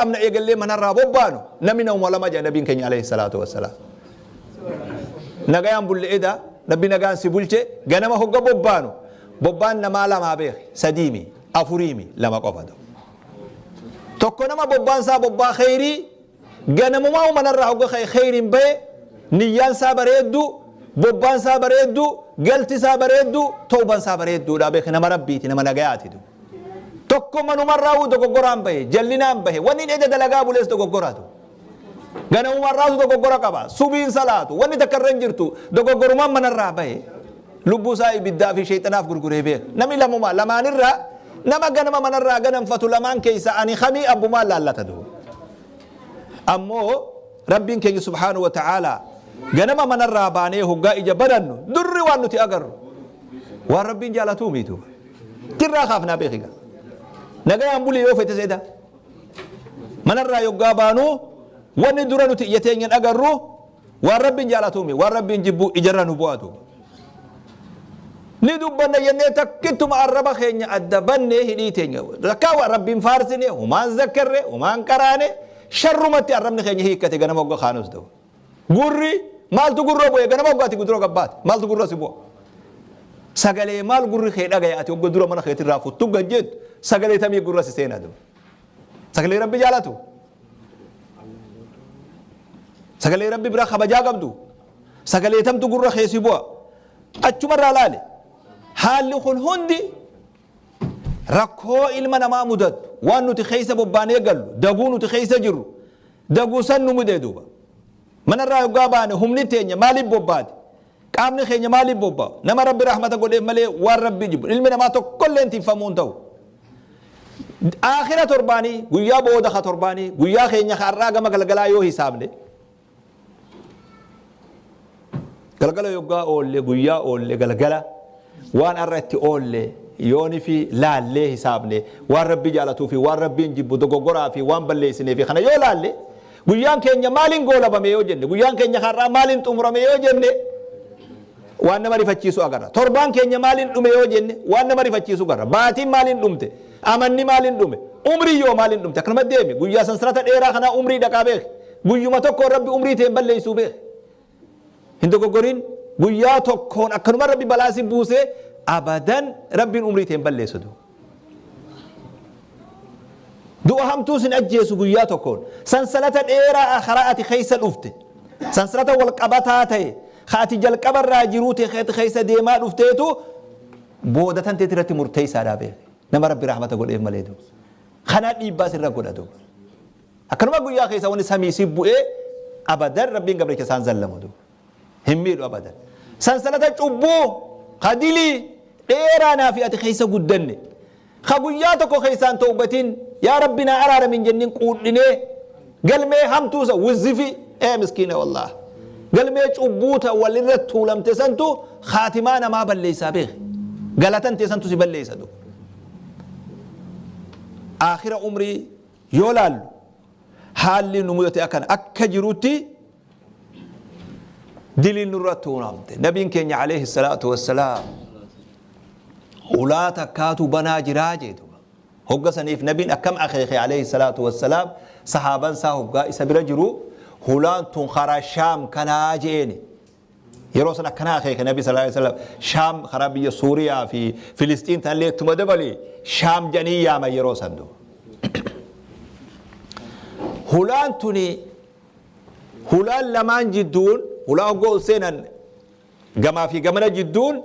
Amna eegallee manarraa bobbaanu namni namuma lama jedha nabiin keenya alayhi salaatu wassalaam. Nagayaan bulle eda rabbi nagaan si bulche ganama hogga bobbaanu bobbaan namaa lamaa beeki, sadiimi, afuriimi, lama qofa ta'u. Tokko nama bobbaan isaa bobbaa kheyrii, ganamumaa manarraa hogga ka'e kheyriin bahe, niyyaan isaa bareeddu, bobbaan isaa bareeddu, galti isaa bareeddu, tawban isaa bareedduudha beeki, nama rabbiiti, nama nagayaati. Tokko manumarraa dogoggoraan bahe, jallinaan bahe, wanni inni eda dalagaa bulees dogoggoraatu. Ganamumarraatu dogoggora qaba, subiin salaatu, wanni takka irra hin jirtu, dogoggorumaan manarraa bahe. Lubbuu isaa ibiddaa fi sheexanaaf gurguree beeka. Namni lamuma lamaanirraa nama ganama manarraa ganamfatu lamaan keessa ani kamii abbumaan laallata duuba. Ammoo Rabbiin keenya subhaanahu wa ta'aalaa ganama manarraa baanee hoggaa ija banannu durri waan nuti agarru waan Rabbiin jaalatuu miitu. Tirraa kaafnaa beeki gaa. Nagayaan bulii yoo fete seeta. Manarraa yoggaa baanuu wanni dura nuti ija teenyan agarru waan Rabbiin jaalatuumi, waan Rabbiin jibbu ijarra nu bu'atu. Ni dubbanna jennee takkittuma arraba keenya adda bannee hidhii teenya. Rakkaa waan Rabbiin faarsine, humaan zakkarre, humaan qaraane, sharrumatti arrabni keenya hiikkate ganama hogga kaanus ta'u. Gurri maaltu gurra bu'e ganama hogga ati gudura gabbaate maaltu gurra si bu'a. Sagalee maal gurri kee dhagaya ati hogga dura mana keetirraa futtu gad jettu sagalee tamii gurra si seena duba. Sagalee Rabbi jaalatu. Sagalee Rabbi bira kabajaa qabdu. Sagalee tamtu gurra kee si bu'a. Achumarraa laale. Haalli kun hundi rakkoo ilma namaa mudatu, waan nuti keessa bobbaanee gallu, daguu nuti keessa jirru, daguu san nu mudee duuba. Manarraa yoggaa baane humni teenya maaliif bobbaate? Qaamni keenya maaliif bobba'a? Nama Rabbi rahmata godheef malee waan Rabbi jibbu. Ilmi namaa tokkollee tinfamuu hin ta'u. Aakhira torbaanii, guyyaa booda ka torbaanii, guyyaa keenya ka har'aa gama galgalaa yoo hisaabne, galgala yoggaa oolle, guyyaa oolle, galgala waan har'a itti oolle yooni fi laallee hisaabne, waan Rabbi jaalatuu fi waan Rabbiin jibbu, dogoggoraa fi waan balleessinee fi kana yoo laalle, guyyaan keenya maaliin goolabame yoo jenne, guyyaan keenya har'aa maaliin xumurame yoo jenne, waan nama rifachiisu agarra. Torbaan keenya maaliin dhume yoo jenne, waan nama rifachiisu agarra. Baatiin maaliin dhumte? Amanni maaliin dhume? Umrii yoo maaliin dhumte? Akkanuma deemi. Guyyaa sansalata dheeraa kanaa umrii dhaqaa beeki. Guyyuma tokkoon Rabbi umrii tee hin balleessuu beeki. Hin dogoggorin. Guyyaa tokkoon akkanuma Rabbi balaa si buusee abadan Rabbiin umrii tee hin balleessu. Du'a hamtuu sin ajjeesu guyyaa tokkoon. Sansalata dheeraa karaa ati keessa dhufte. Sansalata wal qabataa ta'e ka ati jalqabarraa jiruu ta'e keessa deemaa dhufteetu booda tan teeti irratti murteessaadhaa beeki. Nama Rabbi rahmata godheef malee duuba. Kanaa dhiibbaa sirra godha duuba. Akkanuma guyyaa keessa wanni samii si bu'ee abadan Rabbiin gabricha isaan zallamu duuba. Hin miidhu abadan. Sansalata cubbuu ka dilii dheeraa naa fi ati keessa guddanne. Ka guyyaa tokko keessaan tawbatin yaa Rabbi naa araarami hin jennin quudhinee galmee hamtuu san wizzifi ee miskiina wallaah. Galmee cubbuu ta walirra tuulamte santu khaatimaa namaa balleessaa beeki. Galatan tee santu si balleessa duuba. Aakhira umrii yoo laallu haalli nu mudate akkana akka jirutti diliin nurra tuulamte. Nabiin keenya alayhi salaatu wassalaam hulaa takkaatu banaa jiraa jee duuba. Hogga saniif nabiin akkam akeeke alayhi salaatu wassalaam sahaaban isaa hoggaa isa bira jiru, hulaan tun karaa Shaam kanaa jeeni. Yeroo san akkana akeeke nabi sallallahu alayhi wasallam, Shaam karaa biyya Suuriyaa fi Filisxiin tanallee ittuma dabali Shaam jedhanii yaaman yeroo san duuba. Hulaan tuni hulaan lamaan jidduun, hulaa hoggoo ol seenan gamaa fi gamana jidduun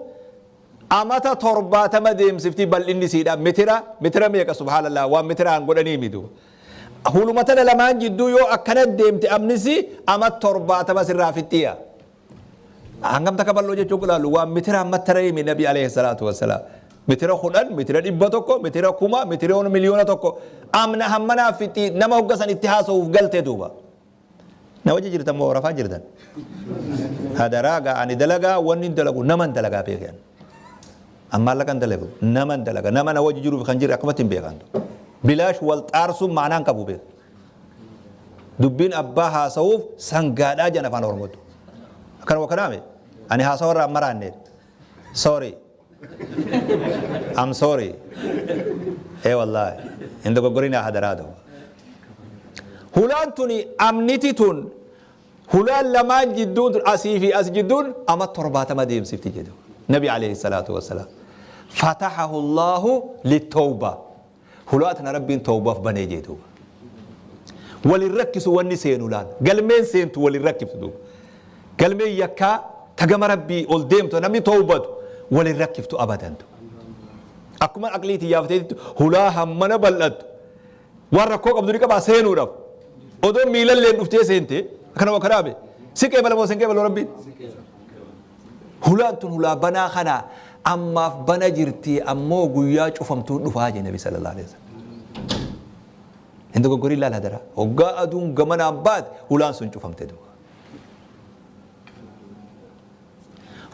amata 70 deemsifti bal'inni isiidha. Mitira meeqa, subhaanallah, waan mitiraan godhanii mitu. Huluma tana lamaan jidduu yoo akkana deemte amnisi ama 70 sirraa fixxiya. Hangam takka bal'oo jechuun ilaalu waan mitiraan mattaranii nabi alayhi salaatu wassalaam. Mitira 10, mitira 100, mitira 1000, mitira 1,000,000 amna hammanaa fixxii nama hogga san itti haasa'uuf galte duuba. Na wajji jirtan moo rafaa jirtan? Hadaraa gaa, ani dalagaa wanni hin dalagu naman dalagaa beekan. An maallaqa hin dalagu, naman dalaga, nama na wajji jiruuf kan jirre akkamatti hin beekan. Bilaash wal xaarsuun maanaan qabu beeku. Dubbiin abbaa haasa'uuf sangaadhaa jedhan afaan Oromootti. Akkana wakkanaame ani haasawa irraa maraanne. Sorry. I'm sorry. Ee wallaahi. Hin dogoggorinaa hadaraa duuba. Hulaan tuni amniti tun hulaan lamaan jidduun tun asii fi as jidduun ama 70 deemsifti jedhu nabi alayhi salaatu wassalaam. Fatahahu Allahu litawba. Hulaa tana Rabbiin tawbaaf banee jee duuba. Walin rakkisu wanni seenu laal. Galmeen seentu walin rakkiftu duuba. Galmeen yakkaa ta gama Rabbii ol deemtu namni tawbatu walin rakkiftu abadan duuba. Akkuma aqlii tiyyaaf teetitti hulaa hammana bal'attu waan rakkoo qabdu ni qabaa seenuudhaaf. Odoo miilalleen dhuftee seente akkana waa kanaa be. Si qeebala moo sin qeebalu Rabbiin? Hulaan tun hulaa banaa kana ammaaf bana jirti ammoo guyyaa cufamtuun dhufaa jee Nabi sallallahu alaihi wasallam. Hin dogoggorin laal hadaraa. Hoggaa aduun gamanaan baate hulaan sun cufamte duuba.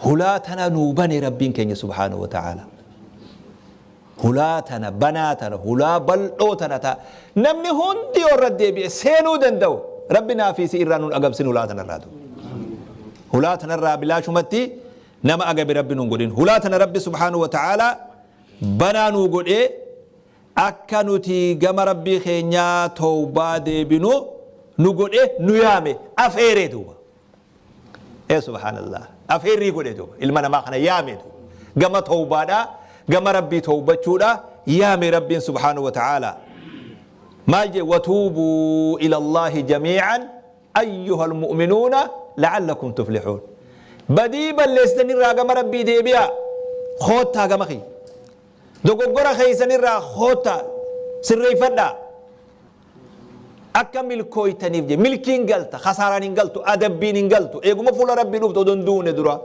Hulaa tana nuu bane Rabbiin keenya subhaanahu wa ta'ala. Hulaa tana banaa tana hulaa bal'oo tana ta namni hundi yoo irra deebi'e seenuu danda'u Rabbi naa fi si irraa nun agabsin hulaa tana irraa duuba. Hulaa tana irraa bilaashumatti nama agabe Rabbi nun godhin. Hulaa tana Rabbi subhaanahu wa ta'ala banaa nuu godhee akka nuti gama Rabbii keenyaa towbaa deebinu nu godhe nu yaame afeeree duuba. Ee subhaanallah. Afeerrii godhe duuba. Ilma namaa kana yaame duuba. Gama towbaadha, gama Rabbii towbachuudha yaame Rabbiin subhaanahu wa ta'ala. Maal jee watuubuu ila Allaahi jamii'an ayyuhal mu'minuuna la'allakum tuflixuun. Badii balleessitan irraa gama Rabbii deebi'aa. Koottaa gama kiyya. Dogoggora keessan irraa koottaa sirreeffadhaa. Akka milkooytaniif je milkiin galta khasaaraan hin galtu adabbiin hin galtu eeguma fuula Rabbii dhuftu odoo hin duune dura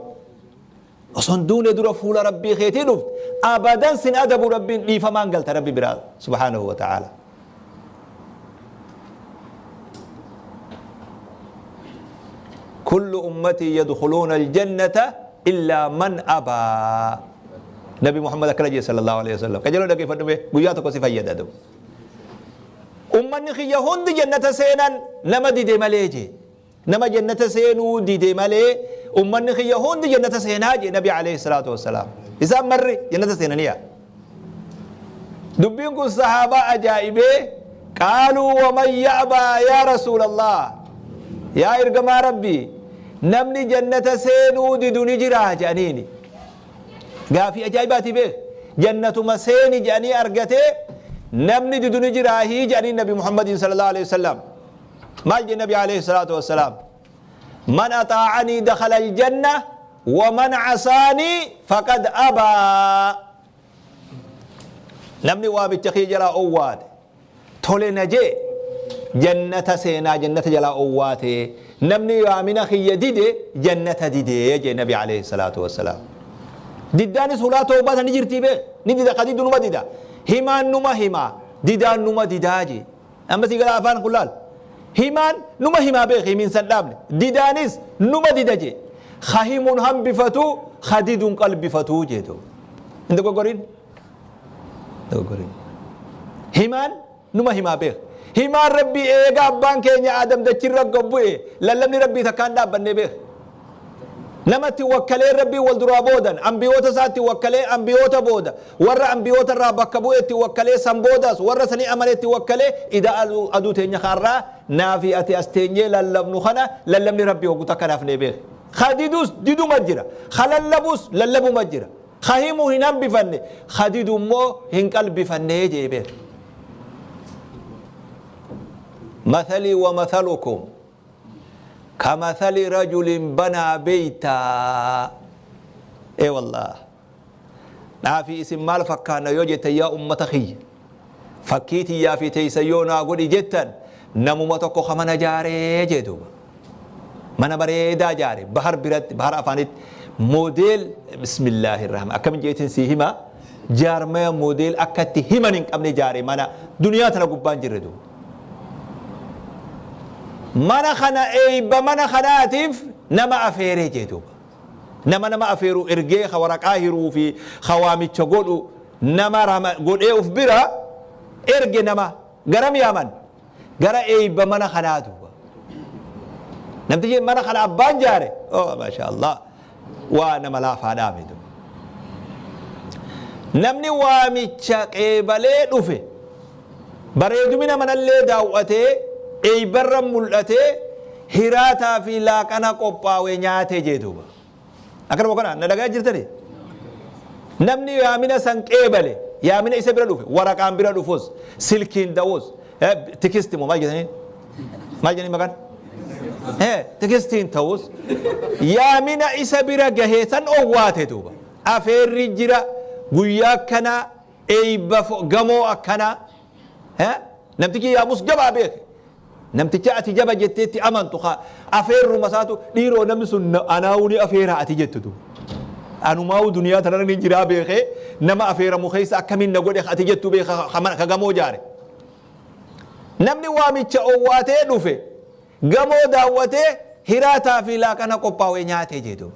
osoo hin duune dura fuula Rabbii keetii dhufte abadan sin adabu Rabbiin dhiifamaan galta Rabbi biraa subhaanahu wa ta'ala. Kullu ummatii yadkhuluuna aljannata illaa man abaa. Nabi Muhammad akkana jee sallallahu alaihi wasallam. Qajeeloo dhaggeeffadhu mee guyyaa tokko si fayyada duuba. Ummanni kiyya hundi jannata seenan nama dide malee jee. Nama jannata seenuu dide malee ummanni kiyya hundi jannata seenaa jee Nabi alayhi salaatu wassalaam. Isaan marri jannata seenaniya. Dubbiin kun sahaabaa ajaa'ibee qaaluu waman ya'baa yaa rasuulallah yaa ergamaa rabbii namni jannata seenuu didu ni jiraa jedhaniini. Gaafii ajaa'ibaatii beek. Jannatuma seeni jedhanii argatee namni didu ni jiraahii jedhanii Nabi Muhammadiin sallallahu alaihi wasallam. Maal jedhe Nabi alaihi salaatu wassalaam? Man axaa'anii dakhala aljanna wa man casaanii faqad abaa. Namni waamicha kiyya jalaa owwaate tole na jee jannata seenaa jannata jalaa owwaate namni yaamina kiyya dide jannata dide jee nabi alayhi salaatu wassalaam. Diddaanis hulaa tawbaa tani jirtii bee ni dida ka didu numa dida himaan numa himaa didaan numa didaa jee amma sii gala afaan kun laal himaan numa himaa beeki himiinsan dhaabne didaanis numa dida jee ka himuun hambifatu ka diduun qalbifatu jee duuba hin dogoggorin. Dogoggorin. Himaan numa himaa beek. Himaan Rabbii eega abbaan keenya Aadam dachirra gad bu'e lallabni Rabbii takkaan dhaabbannee beek. Namatti wakkalee Rabbii wal duraa boodan ambiyoota isaatti wakkalee ambiyoota booda warra ambiyoota irraa bakka bu'etti wakkalee san boodaas warra sanii amanetti wakkalee ida aduu teenya kaarraa naafi ati as teenyee lallabnu kana lallabni Rabbii hoggu takka naafnee beek. Ka didus diduma jira. Ka lallabus lallabuma jira. Ka himu hin hambifanne, ka didu immoo hin qalbifanne jee beer. Mathalii wa mathalukum ka mathali rajulin banaa beeytaa. Ee wallaah. Naafi isin maal fakkaanna yoo jettan yaa ummata kiyya. Fakkii tiyyaa fi teeysan yoo naa godhi jettan namuma tokko ka mana jaaree jee duuba. Mana bareedaa jaare bahar biratti bahar afaanitti modeel bismillaahi rahmaan akkam jeetin sii hima jaarmaya modeel akka itti himan hin qabne jaare mana duniyaa tana gubbaan jirre duuba. Mana kana eeyba mana kanaatiif nama afeeree jee duuba. Nama nama afeeru ergee ka waraqaa hiruu fi ka waamicha godhu nama rama godhee uf bira erge nama garam yaaman gara eeyba mana kanaa duuba. Namtichi mana kana abbaan jaare oh masha Allah waa nama laafaadhaa mi duuba. Namni waamicha qeebalee dhufe bareedumina manallee daaw'atee eeybarra mul'atee hiraataa fi laaqana qophaawe nyaate jee duuba. Akkanuma kana na dhagaa jirtani? Namni yaamina san qeebale, yaamina isa bira dhufe, waraqaan bira dhufus, silkiin da'us, tikisti moo maal jedhaniin? Maal jedhanii maqaan? Tikistiin ta'us, yaamina isa bira gahee san owwaate duuba. Afeerri jira guyyaa akkanaa, eeyba gamoo akkanaa. Namtichi yaamus jabaa beeke. Namticha ati jaba jettee itti amantu ka afeerruma isaatu dhiiroo namni sun anaa'uu ni afeera ati jettu duuba. Anumaa'uu duniyaa tanarra ni jiraa beekee nama afeeramu keessa akkamiin na godhe ati jettu beeka ka gamoo jaare. Namni waamicha owwaatee dhufe gamoo daawwatee hiraataa fi laaqana qophaa'e nyaatee jee duuba.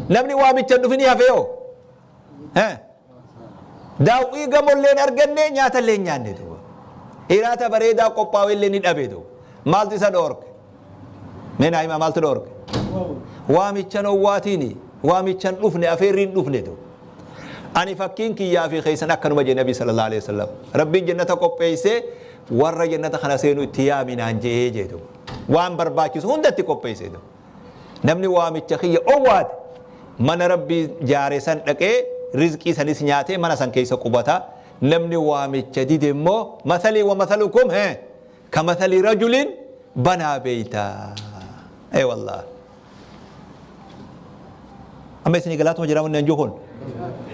Namni waamicha hin dhufin hafee hoo? Daawwii gamollee hin arganne, nyaatallee hin nyaanne duuba. Hiraata bareedaa qophaa'ellee ni dhabe duuba. Maaltu isa dhoorke? Mee naa himaa, maaltu dhoorke? Waamichan owwaatiini. Waamichan dhufne, afeerri hin dhufne duuba. Ani fakkiin kiyyaa fi keessan akkanuma jee Nabi sallallahu alaihi wasallam. Rabbiin jannata qopheessee warra jannata kana seenu itti yaaminaan jee jee duuba. Waan barbaachisu hunda itti qopheessee duuba. Namni waamicha kiyya owwaate mana Rabbii jaare san dhaqee rizqii sanis nyaatee mana san keessa qubata. Namni waamicha dide immoo mathalii wa mathalukum hee ka mathalii rajulin banaa beeyta. Ee wallah. Amma isinii galaatuma jira wanni anjuu kun.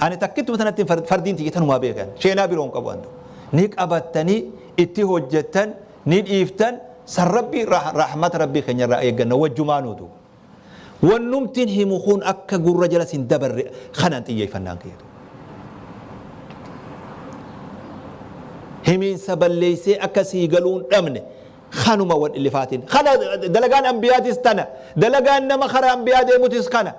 Ani takkittuma tanatti fardiin tiyya tanumaa beekan. Sheenaa biroo hin qabu antu. Ni qabattanii itti hojjettan ni dhiiftan san Rabbii rahmata Rabbii keenya irraa eegganna wajjumaanuutu. Wannumtiin himu kun akka gurra jala sin dabarre kanaan xiyyeeffannaan kiyya. Himiinsa balleessee akka sii galuun dhabne kanuma wan illifaatiin. Kana dalagaan ambiyaatis tana. Dalagaan nama karaa ambiyaa deemutis kana.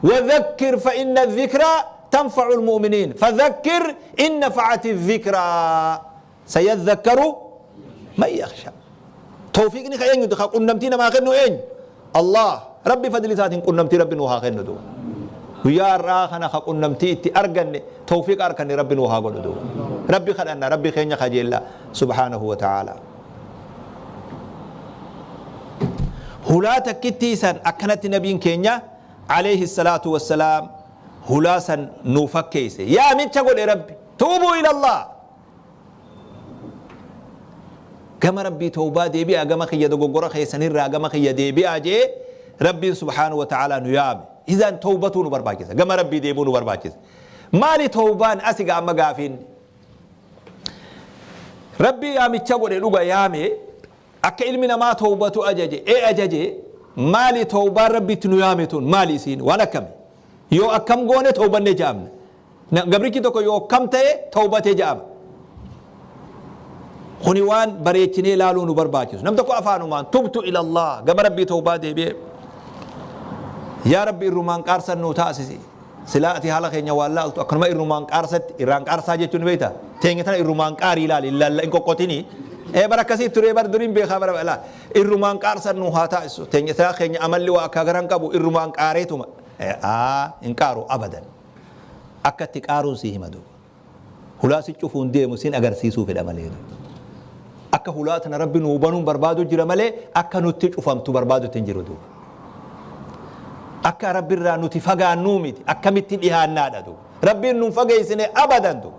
Wadhakkir fa inna dhikraa tanfa'u almu'miniin. Fadhakkir in nafa'ati dhikraa. Sayadhakkaru man yakhsha. Tawfiiqni ka eenyuti? Ka qunnamtii namaa kennu eenyu? Allah. Rabbi fadli isaatiin qunnamtii Rabbi nuu haa kennu duuba. Guyyaa har'aa kana ka qunnamtii itti arganne, tawfiiqa arkanne Rabbi nuu haa godhu duuba. Rabbi kadhanna, Rabbi keenya kajeella subhaanahu wa ta'ala. Hulaa takkittii san akkanatti nabiin keenya alayhi salaatu wassalaam hulaa san nuu fakkeesse. Yaamicha godhe Rabbi. Tuubuu ila Allah. Gama Rabbii tawbaa deebi'aa, gama kiyya dogoggora keessanirraa gama kiyya deebi'aa jee Rabbiin subhaanahu wa ta'aalaa nu yaame. Izaan tawbatuu nu barbaachisa. Gama Rabbii deebi'uu nu barbaachisa. Maali tawbaan asi gaa amma gaafiin? Rabbii yaamicha godhe dhuga yaame, akka ilmi namaa tawbatu ajaje, ee ajaje. Maali tawbaan Rabbiitti nu yaame tun? Maali isiin? Waan akkami? Yoo akkam goone tawbanne ja'amna? Gabrichi tokko yoo akkam ta'e tawbate ja'ama? Kuni waan bareechinee ilaaluu nu barbaachisu. Nam tokko afaanumaan tubtu ilallah, gama Rabbii tawbaa deebi'ee, yaa Rabbi irrumaan qaarsan nuu taasisi. Silaa ati haala keenya waan laaltu akkanuma irrumaan qaarsatti irraan qaarsaa jechuun ni beekta. Teenya tana irrumaan qaarii ilaali, hin laalla, hin qoqqotinii. Ee, bara akkasii turee, bara duriin beekaa, bara laa irrumaan qaarsan nuu haa taasisu. Teenya silaa keenya amalli waa akka garan qabu irrumaan qaareetuma. Aa, hin qaaru abadan. Akka itti qaaruun sii hima duuba. Hulaa si cufuun deemu sin agarsiisuu fedha malee duuba. Akka hulaa tana Rabbi nuu banuun barbaadu jira malee akka nutti cufamtu barbaadutti hin jiru duuba. Akka Rabbi irraa nuti fagaannuu miti, akkamitti dhihaannaadha duuba. Rabbiin nun fageessine abadan duuba.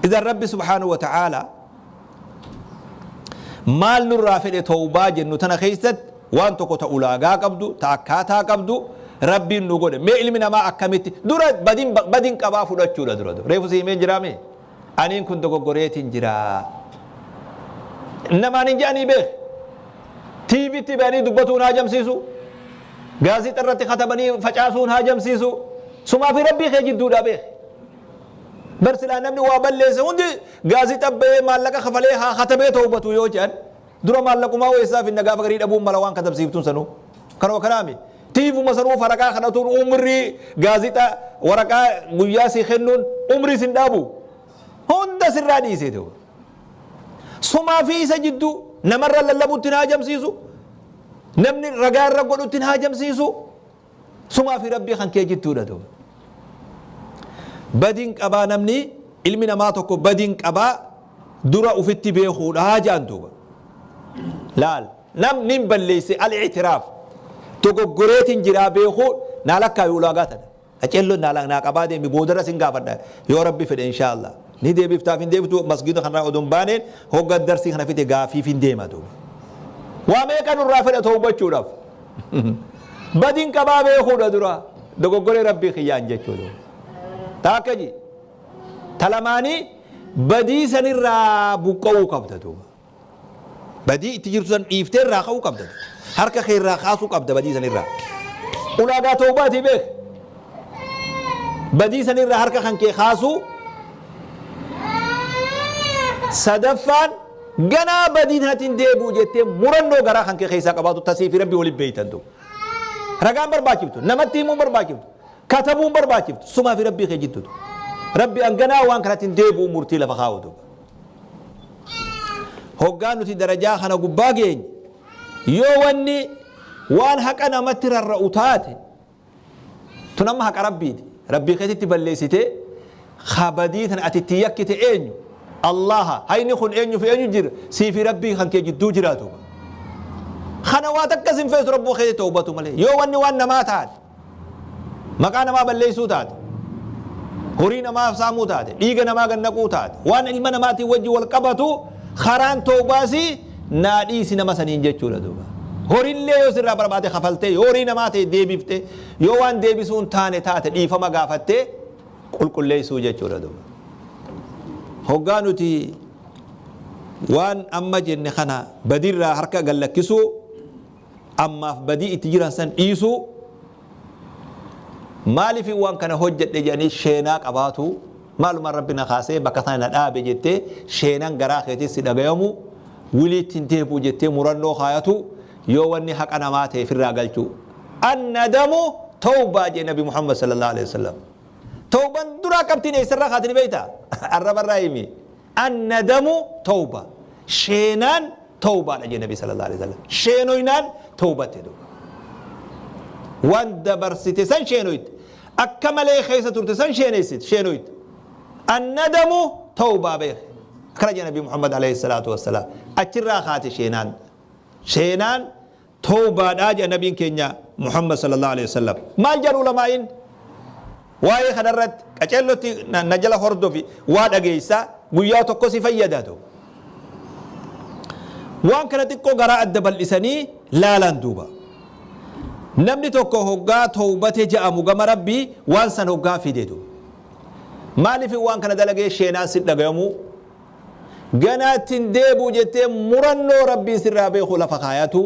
Idan Rabbi subhaanahu wa ta'aala maal nurraa fedhe tawbaa jennu tana keessatti? Waan tokko ta ulaagaa qabdu, ta akkaataa qabdu Rabbiin nu godhe. Mee ilmi namaa akkamitti dura badin badin qabaa fudhachuudha dura dura. Reefu si himeen jiraa mee? Aniin kun dogoggoreetiin jiraa. Namaan hin je'anii beek. TVtti ba'anii dubbatuun haajamsiisu. Gaazixa irratti katabanii facaasuun haajamsiisu. Sumaa fi Rabbii kee jidduudhaa beek. Bar silaa namni waa balleesse hundi gaazixa ba'ee maallaqa kafalee haa katabee tawbatu yoo jedhan, dura maallaqumaa weessaa finna, gaafa garii dhabuun mala waan katabsiiftuun sanuu. Kanuma kanaami. Tiifuma sanuu faraqaa kadhatuun umrii gaazixa waraqaa guyyaa sii kennuun umrii sin dhaabu. Hunda sirraa dhiisee ta'u. Sumaa fi isa jidduu namarra lallabuutti hin haajamsiisu. Namni ragaa irra godhutti hin haajamsiisu. Sumaa fi Rabbii kan kee jidduudha duuba. Badiin qabaa, namni ilmi namaa tokko badiin qabaa dura ufitti beekuudha jedhan duuba. Laal namni hin balleeyse al-i'tiraaf dogoggoreetiin jiraa beekuu naa lakkaayi ulaagaa tana. Qaceelloon naa naa qabaa deemi boodarra sin gaafadha yoo rabbi fedhe inshaa Allah. Ni deebiftaaf hin deebiftu masgiida kanarraa odoo hin baaneen hogga darsii kana fixe gaafiif hin deema duuba. Waa meeqa nurraa fedha towbachuudhaaf. Badin qabaa beekuudha dura dogoggoree rabbii kiyyaan jechuudha. Taakka ji. Ta lamaanii badii sanirraa buqqa'uu qabda duuba. Badii itti jirtu san dhiiftee irraa ka'uu qabda. Harka kee irraa kaasuu qabda badii san irraa. Ulaagaa tawbaatii beek. Badii san irraa harka kan kee kaasuu. Sadaffaan ganaa badii tanatti hin deebi'u jettee murannoo garaa kan kee keessaa qabaatu tasii fi rabbi waliin beeytan duuba. Ragaan barbaachiftu, namatti himuun barbaachiftu, katabuun barbaachiftu, sumaa fi rabbii kee jidduutu. Rabbi an ganaa waan kanatti hin deebi'u murtii lafa kaa'u duuba. Hoggaa nuti darajaa kana gubbaa geenye yoo wanni waan haqa namatti rarra'u taate tun amma haqa Rabbiiti. Rabbii keetitti balleessitee ka badii tana ati itti yakkite eenyu? Allaha. Hayni kun eenyu fi eenyu jira? Sii fi Rabbii kan kee jidduu jiraatu. Kana waa takka sin feesu Rabbuma keetitti tawbatu malee. Yoo wanni waan namaa taate Maqaa namaa balleessuu taate, horii namaa saamuu taate, dhiiga namaa gad naquu taate, waan ilma namaatiin wajji wal qabatu karaan tawbaasii naa dhiisi nama saniin jechuudha duuba. Horillee yoo sirraa barbaade kafaltee, yoo horii namaa ta'e deebiftee, yoo waan deebisuu hin taane taate dhiifama gaafattee qulqulleessuu jechuudha duuba. Hoggaa nuti waan amma jenne kana badirraa harka gad lakkisuu ammaaf badii itti jiran san dhiisuu, maaliifin waan kana hojjedhe jedhanii sheenaa qabaatuu, maalumaan Rabbi na kaasee bakka tana na dhaabe jettee sheenan garaa keetiin si dhagayamu, wiliitti hin deebi'u jettee murannoo kaayatuu, yoo wanni haqa namaa ta'e firraa galchuu. Annadamu tawbaa jedhe Nabi Muhammad sallallahu alaihi wasallam. Tawban duraa qabxiin eessarraa kaate ni beektaa? Arrabarraa himi. Annadamu tawba. Sheenaan tawbaadha jedhe Nabi sallallahu alaihi wasallam. Sheenoynaan tawbatte duuba. Waan dabarsite san sheenoyte. Akka malee keessa turte san sheeneessite sheenoyte. Annadamu tawbaa beeke. Akkana jedhe Nabi Muhammad alayhi salaatu wassalaam. Achirraa kaate sheenaan. Sheenaan tawbaadha jedha Nabiin keenya Muhammad sallallahu alaihi wasallam. Maal jedhu ulamaa'iin? Waa'ee kanarratti qaceellotti na jala hordofi waa dhageessa guyyaa tokko si fayyada duuba. Waan kana xiqqoo garaa adda bal'isanii laalan duuba. Namni tokko hoggaa tawbate ja'amu gama Rabbii waan san hoggaa fide duuba. Maaliif waan kana dalagee sheenaan si dhagayamuu Ganaa itti hin deebi'u jettee murannoo Rabbiin sirraa beeku lafa kaayatu.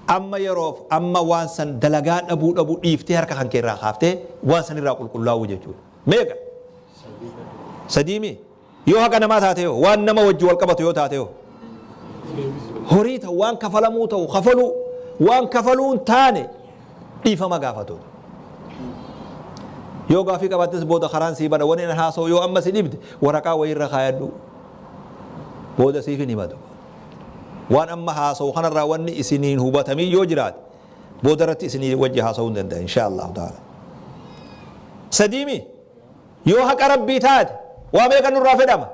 Amma yeroof amma waan san dalagaa dhabuu dhabuu dhiiftee harka kan kee irraa kaaftee waan san irraa qulqullaa'uu jechuudha. Meeqa? Sadiimi? Yoo haqa namaa taate yoo waan nama wajji wal qabatu yoo taate yoo horii ta'u waan kafalamuu ta'u kafaluu waan kafaluu hin taane dhiifama gaafatu. Yoo gaafii qabaattes booda karaan sii bana wani an haasa'u yoo amma si dhibde waraqaa wayii irra kaayadhu booda siif hin himatu. Waan amma haasa'u kanarraa wanni isiniin hubatamin yoo jiraate booda irratti isinii wajji haasa'uu hin danda'a inshaa Allahu ta'ala. Sadiimi yoo haqa rabbii taate waa meeqa nurraa fedhama?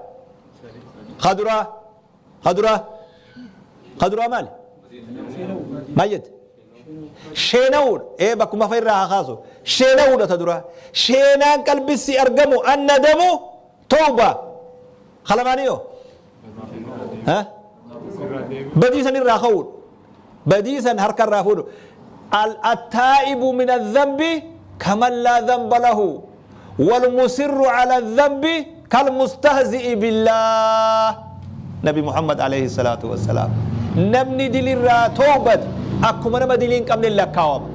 Kaduraa Ka duraa Ka duraa maali? Maal jette? Sheena'uudha. Ee bakkuma fa'a irraa haa kaasu. Sheena'uudha ta duraa. Sheenaan qalbissi argamu annadamu tawba. Ka lamaanii hoo? Ha? Badii san irraa ka'uudha. Badii san harka irraa fuudhu. Al attaa'ibu min adhanbi kaman laa dhanba lahu wal musirru ala dhanbi kal mustahzi'i billaah. Nabi Muhammad alayhi salaatu wassalaam. Namni dilirraa tawbate akkuma nama dilii hin qabne lakkaawama.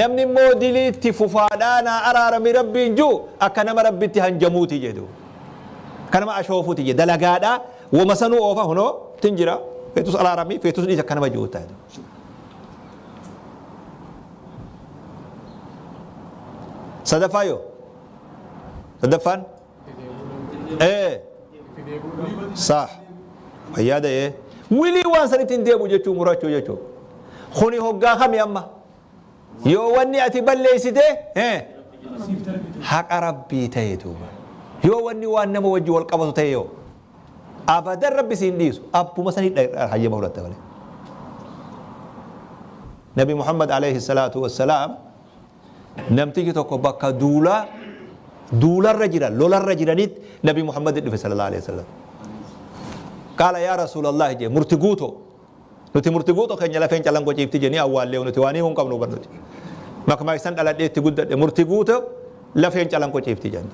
Namni immoo diliitti fufaadhaa naa araarami Rabbiin ji'u akka nama Rabbitti hanjamuuti jedhu. Akka nama ashoofuuti jedhe dalagaadhaa woma sanuu oofa hunoo tin jira feetus araaramii feetus dhiisi akka nama ji'u taate. Sadaffaa yoo? Sadaffaan? Ee. Saah. Fayyaa ta'ee. Wilii waan sanitti hin deebi'u jechuu murachuu jechuudha. Kuni hoggaa kami amma? Yoo wanni ati balleessite haqa Rabbii ta'e duuba. Yoo wanni waan nama wajji wal qabatu ta'e yoo? Abadan Rabbi siin dhiisu. Abbuma sanii hayyama fudhatta malee. Nabi Muhammad alayhi salaatu wassalaam namtichi tokko bakka duulaa duularra jiran lolarra jiranitti Nabi Muhammad dhufe sallallahu alayhi wasallam. Qaala yaa Rasuulallah jee murti guuto. Nuti murti guuto keenya lafeen calanqoo ciifti jee ni awwaallee nuti waan hiikuu hin qabnu bar nuti. Makmaa isan dhaladhee itti guddadhe murti guuto lafeen calanqoo ciifti jennu.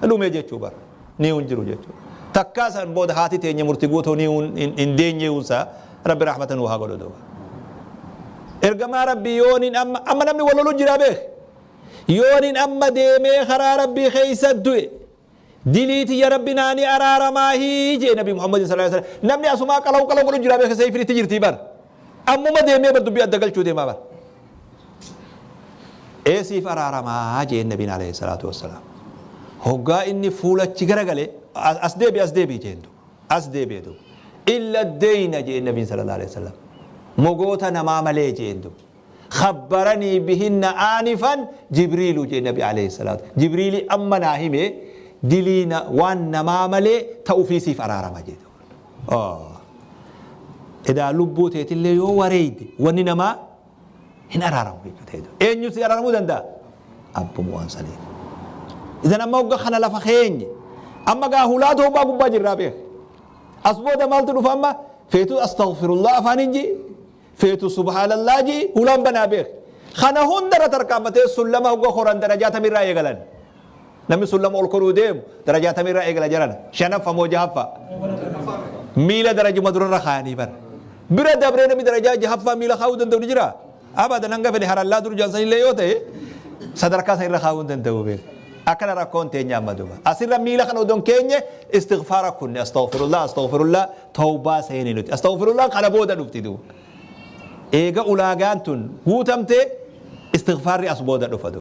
Dhumee jechuu bar. Ni hin jiru jechuudha. Takkaa san booda haati teenya murti guutuu ni hin deenyeewunsa Rabbi rahmata nuu haa godhu duuba. Ergamaa Rabbii yooniin amma amma namni wal lolu jira beek. Yooniin amma deemee karaa Rabbii keessa du'e dilii tiyya Rabbi naani araaramaahii jee Nabi Muhammad sallallahu alaihi wasallam. Namni asumaa qalaw qalaw godhu jira beek seeyfiin itti jirtii bar. Ammuma deemee bar dubbii adda galchuu deemaa bar. Ee siif araaramaa jeen nabiin alayhi salaatu wassalaam. Hoggaa inni fuulachi garagale as deebi as deebi jeen duuba. As deebi'e duuba. Illa deyna jeen nabiin sallallahu alayhi wasallam. Mogoota namaa malee jeen duuba. Khabbaranii bihinna aanifan Jibriilu jeen nabi alayhi salaatu. Jibriili amma naa hime diliina waan namaa malee ta'ufii siif araarama jee duuba. Oh. Edaa lubbuu teetillee yoo wareeyde wanni namaa hin araaramu jechuudha. Eenyu si araaramuu danda'a? Abbuma waan sanii. Idan amma hogga kana lafa keenye amma gaa hulaa tawbaa gubbaa jirraa beek. As booda maaltu dhufa amma? Feetu astaghfirullah afaaniin jii, feetu subhaanallah jii hulaan banaa beek. Kana hundarra tarkaanfatee sullama hogga koran darajaa tamirraa eegalan. Namni sullama ol koruu deemu darajaa tamirraa eegala jarana? Shanaffa moo jahaffa? Miila darajuma durarra kaayanii bara. Bira dabree namni darajaa jahaffaa miila kaayuu danda'u ni jiraa? Abadan hanga fedhe harallaa dur jaan sanillee yoo ta'e sadarkaa sanirra kaayuu hin danda'u beeka. Akkana rakkoon teenya amma duba. Asirra miila kana odoon keenye istighfaara kunne astaghfirullah astaghfirullah tawbaa seene nuti. Astaghfirullah kana booda dhufti duuba. Eega ulaagaan tun guutamte istighfaarri as booda dhufa duuba.